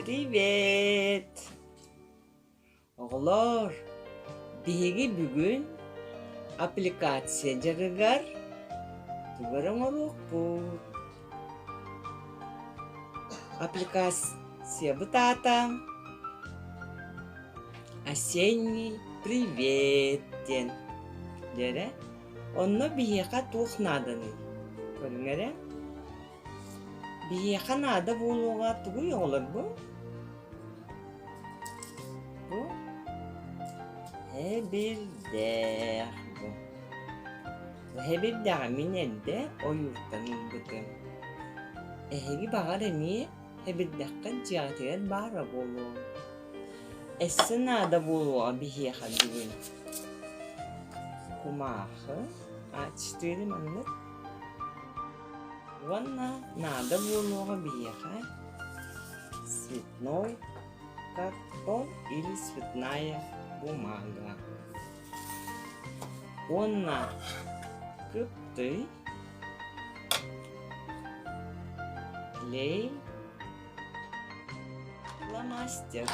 Привет! Оҕолоор, биһиги бүгүн аппликация дьарыгар тугу эрэ оҥоруохпут. Аппликациябыт аата «Осенний привет» диэн. Дьэ онно биһиэхэ туох нааданый? Көрүҥ эрэ. Биһиэхэ наада буолуоҕа тугуй оҕолорбу? Бу эбирдээх бу. Эбирдэҕи мин эрдэ ойууртан ылбытым. Эһиги баҕар эмиэ эбирдэххит дьиэҕитигэр баара буолуо. Өссө наада буолуоҕа биһиэхэ бүгүн. Кумаахы, А4 маннык Уонна наада буолуоҕа биһиэхэ цветной картон или цветная бумага. Уонна кыптый, клей, фломастер.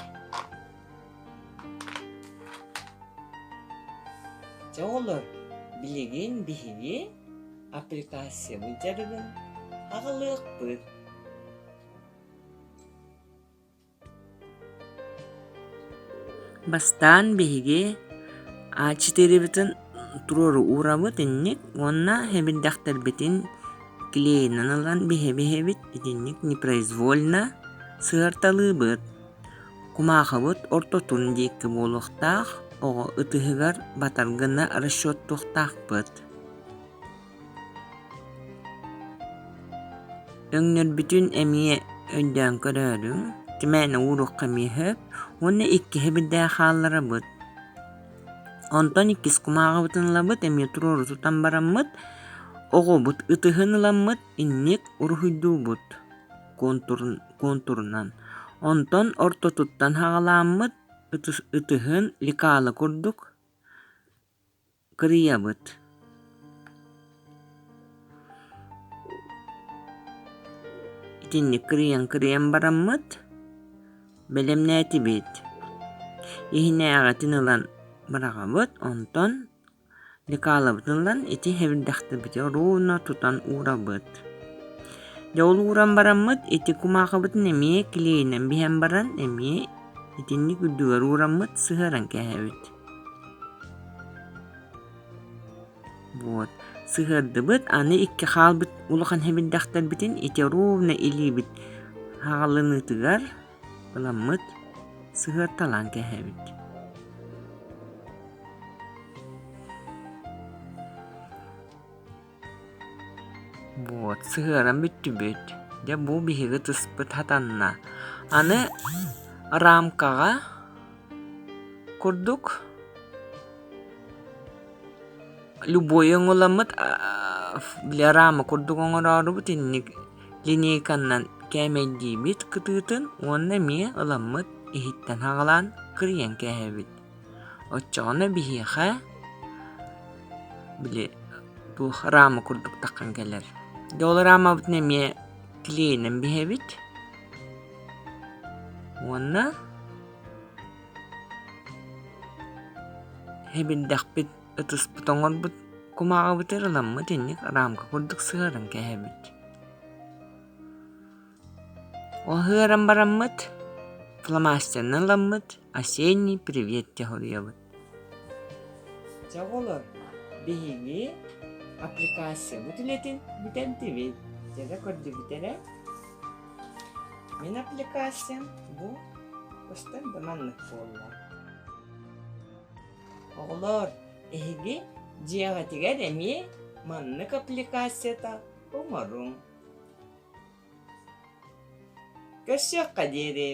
Дьэ оҕолор, билигин биһиги аппликациябыт дьарыгын аҕалыахпыт. Бастаан биһиги А4-бытын туруору уурабыт инник уонна сэбирдэхтэрбитин клейинэн ылан биһэ-биһэбит итинник непроизвольно сыһыарталыыбыт. Кумаахыбыт ортотун диэки буолуохтаах, оҕо ытыһыгар батар гына расчеттуохтаахпыт. Өҥнөрбүтүн эмиэ өйдөөн көрөөрүҥ, тимээнэ ууруохха эмиэ сөп уонна иккиһи бирдээх хаалларабыт. Онтон иккис кумааҕыбытын ылабыт, эмиэ туруору тутан бараммыт, оҕобут ытыһын ыламмыт инник уруһуйдуубут контурунан. Онтон ортотуттан саҕалааммыт ытыһын лекала курдук Кырыйабыт Итинник кырыйан-кырыйан бараммыт, бэлэмнээтибит. Иһинээҕитин ылан быраҕабыт, онтон лекалабытын ылан ити сэбирдэхтэрбитин оруобуна тутан уурабыт. Дьэ ол ууран бараммыт ити кумаахыбытын эмиэ клейинэн биһэн баран эмиэ итинник үрдүгэр уураммыт сыһыаран кээһэбит. Вот сыһыардыбыт, аны икки хаалбыт улахан сэбирдэхтэрбитин ити ровно илиибит хаҕалыныытыгар ыламмыт сыһыарталаан кээһэбит. Вот, сыһыаран бүттүбүт. Дьэ бу биһиги ытыспыт хатанна. Аны рамкаҕа курдук любой өҥүламмыт били рама курдук оҥороорубут инник линейканнан кээмэйдиибит кытыытын уонна эмиэ ыламмыт иһиттэн саҕалаан кырыйан кээһэбит. Оччоҕуна биһиэхэ били туох рама курдук таххан кэлэр. Дьэ ол рамабытын эмиэ клейинэн биһэбит уонна сэбирдэхпит ытыспыт оҥорбут кумааҕыбытыгар ыламмыт инник рамка курдук сыһыаран кээһэбит. Оһыаран бараммыт, фломастерынан ыламмыт «Осенний привет» диэн суруйабыт. Дьэ оҕолор, биһиги аппликациябыт үлэтин бүтэрдибит. Дьэ көрдүбүт эрэ. Мин аппликациям бу көстөн да маннык буолла. Оҕолор, эһиги дьиэҕитигэр эмиэ маннык аппликацията оҥоруҥ. Көрсүөххэ диэри.